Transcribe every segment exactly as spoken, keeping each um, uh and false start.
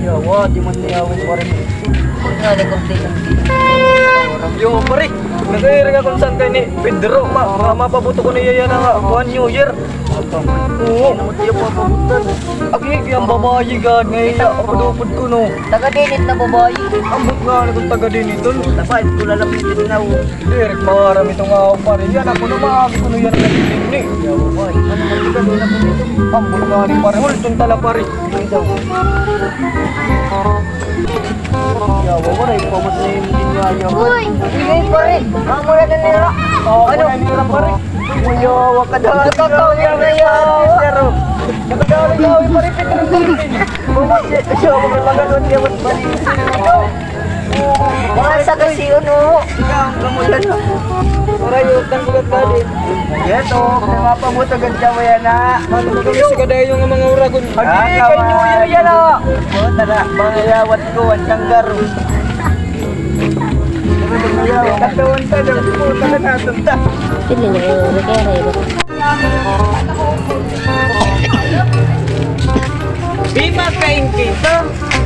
Yawa, di man niya ako, pare. Nga, nagkorte. Yo, pare. Nag-iirag ako sa kay ni Pedro. Ma, ma, mapabuto ko niya yana nga kuan, New Year. Oo. Ano mo tiyo papabutan? Agi, an babayi gad nga iya, upod-upod ko, no. Taga-dinit na babayi. Ambot nga, ano, taga-dinit, tol. Dapat, kula lang dito na, oh. Direk, maharam ito nga, oh, pare. Yana, kuno, maagi kuno yana nga dinhi. Yawa, pare. Ano man, di ka doon ako dito. Ambot nga ni pare. Hulton tala, pare. Ay, daw. Yawa, pare. Pamat na yun din nga, yawa. Uy! Sige, pare. Amo na din nila. Oh, ano? Amo na nila, pare. Uy, yawa ka dahil. Nakatawa niya na, yawa. Nakatawa niya, pare. Pare, pare. Yawa, pare. Mga sa kasi yun, oh. Ikaw, ang kamulan, oh. Para yun, ang ugat ka din. Yes, oh. May mapabutag ang tiyawa yan, ah. Ano ba kami sa kadayo nga mga uragon? Ah, agi, kay New Year yan, ah. Oh, tara, mga yawat ko, ang tiyanggar. Katuon ka daw, puta ka natunta. Pili na yun, nagkaya na yun. Di makain kita.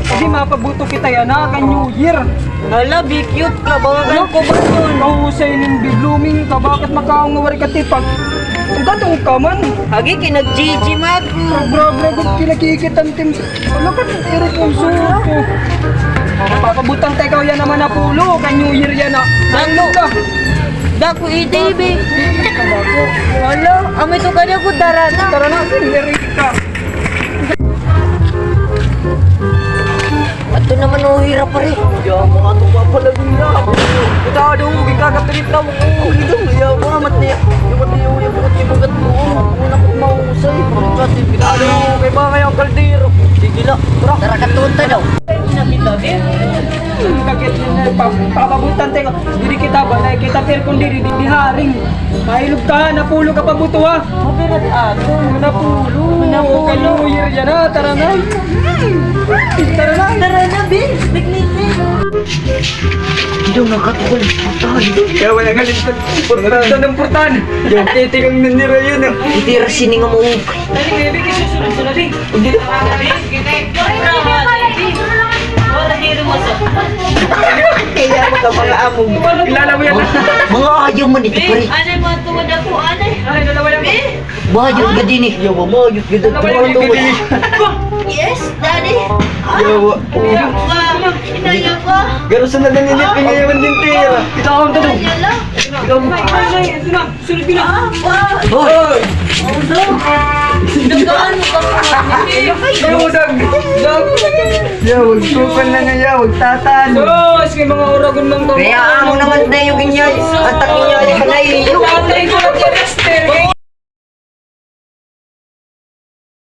Di mapabuto kita yana, kay New Year. Hala, bi, cute ka. Baka kan ko ba yun? Mahusay nin bi, blooming ka. Bakit makaon nga wari ka tipag? Ang gatong ka man. Agi, kinag-G G, Mago. Grabe, grabe, kinakikita ang team. Ano ka, Eric, ang suko? Papabutang ta ikaw yana, mga pulo, kay New Year yana. Dako. Dako, A T V. Hala, amo ito kanya ko, tara na. Tara na, Eric ka. Ato naman, oh, hirap, pare. Ya, mga ito, papalagin na. Kita daw, gikakatirit na. Oh, ito, ya, mga mat niya. Yung mat niya, yung mat niya, yung mat niya, yung mat niya, mahusay. Pare, kati, kita daw, kay ba ngayon, kaldero. Sige la, tara. Tara, katunta daw. Ay, nakita, eh. Kakit niya, pa-, papabutan tayo. Diri kita, balay kita, pero kung diri, di, di haring. Mahilog ka, napulo ka pa buto, ha? Mapirat ako. Napulo. Napulo. Kay New Year yana, tara na. Tara na. Tara na, bi. Picnic, bi. Hindi daw nakatukol. Purtahan. Kaya wala ka dito. Purtahan. Purtahan. Yung titikang nanira yun, ah. Itira sining mo. Dali, baby, kisusunod-sunod, eh. Hindi. Kaya mo ka mga amog. Kilala mo yan. Mga ayaw man ito, pare. Anay mo ito, madako, anay. Anay, dalawa yan. Bayot ka din eh. Yawa, bayot ka din. Dalawa yan, dalawa yan. Yes, daddy. Yawa. Yawa. Inayaw ko. Garusan na din ini, pinayawan din tira. Ito ako, ito. Ito. Ay, ay, ay, ito na. Sunod ko na. Hoy! Nagkaano ka? Yawa, dag. Dag. Yawa, sukan na nga, yawa, tatan. Sus, kay mga uragon man ka. Kaya amo naman na yung ganyan. Ang takin niya, ay, halay. Tatay ko lang yan.